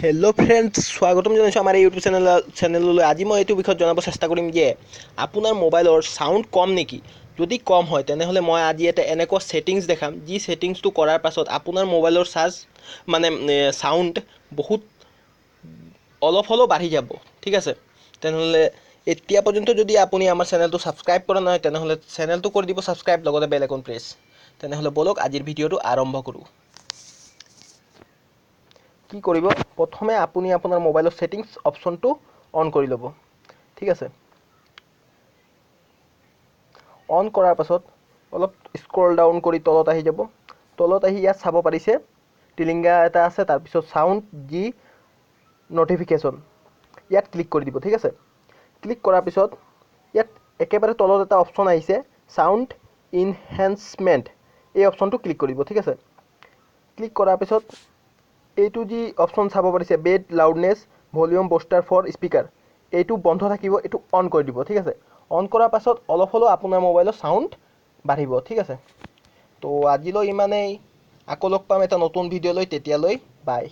Hello' friends, স্বাগতম জনাইছোঁ আমাৰ এই ইউটিউব চেনেললৈ। আজি মই এইটো বিষয়ত জনাব চেষ্টা কৰিম যে আপোনাৰ মোবাইলৰ চাউণ্ড কম নেকি? যদি কম হয়, তেনেহ'লে মই আজি এটা এনেকুৱা ছেটিংছ দেখাম, যি ছেটিংছটো কৰাৰ পাছত আপোনাৰ মোবাইলৰ চাৰ্জ মানে চাউণ্ড বহুত অলপ হ'লেও বাঢ়ি যাব। ঠিক আছে, তেনেহ'লে এতিয়া পৰ্যন্ত যদি আপুনি আমাৰ চেনেলটো ছাবস্ক্ৰাইব কৰা নাই, তেনেহ'লে চেনেলটো কৰি দিব ছাবস্ক্ৰাইব, লগতে বেল আইকন প্ৰেছ। তেনেহ'লে ব'লক, আজিৰ ভিডিঅ'টো আৰম্ভ কৰোঁ। কি কৰিব? প্ৰথমে আপুনি আপোনাৰ মোবাইলৰ ছেটিংছ অপশ্যনটো অন কৰি ল'ব। ঠিক আছে, অন কৰাৰ পাছত অলপ স্ক্ৰল ডাউন কৰি তলত আহি যাব। তলত আহি ইয়াত চাব পাৰিছে টিলিঙা এটা আছে, তাৰপিছত চাউণ্ড জি নটিফিকেশ্যন, ইয়াত ক্লিক কৰি দিব। ঠিক আছে, ক্লিক কৰাৰ পিছত ইয়াত একেবাৰে তলত এটা অপশ্যন আহিছে চাউণ্ড ইনহেঞ্চমেণ্ট, এই অপশ্যনটো ক্লিক কৰিব। ঠিক আছে, ক্লিক কৰাৰ পিছত এইটো যি অপশ্যন চাব পাৰিছে bed loudness volume booster for speaker, এইটো বন্ধ থাকিব, এইটো অন কৰি দিব। ঠিক আছে, অন কৰাৰ পাছত অলপ হ'লেও আপোনাৰ মোবাইলৰ চাউণ্ড বাঢ়িব। ঠিক আছে, তো আজিলৈ ইমানেই, আকৌ লগ পাম এটা নতুন ভিডিঅ'লৈ, তেতিয়ালৈ বাই।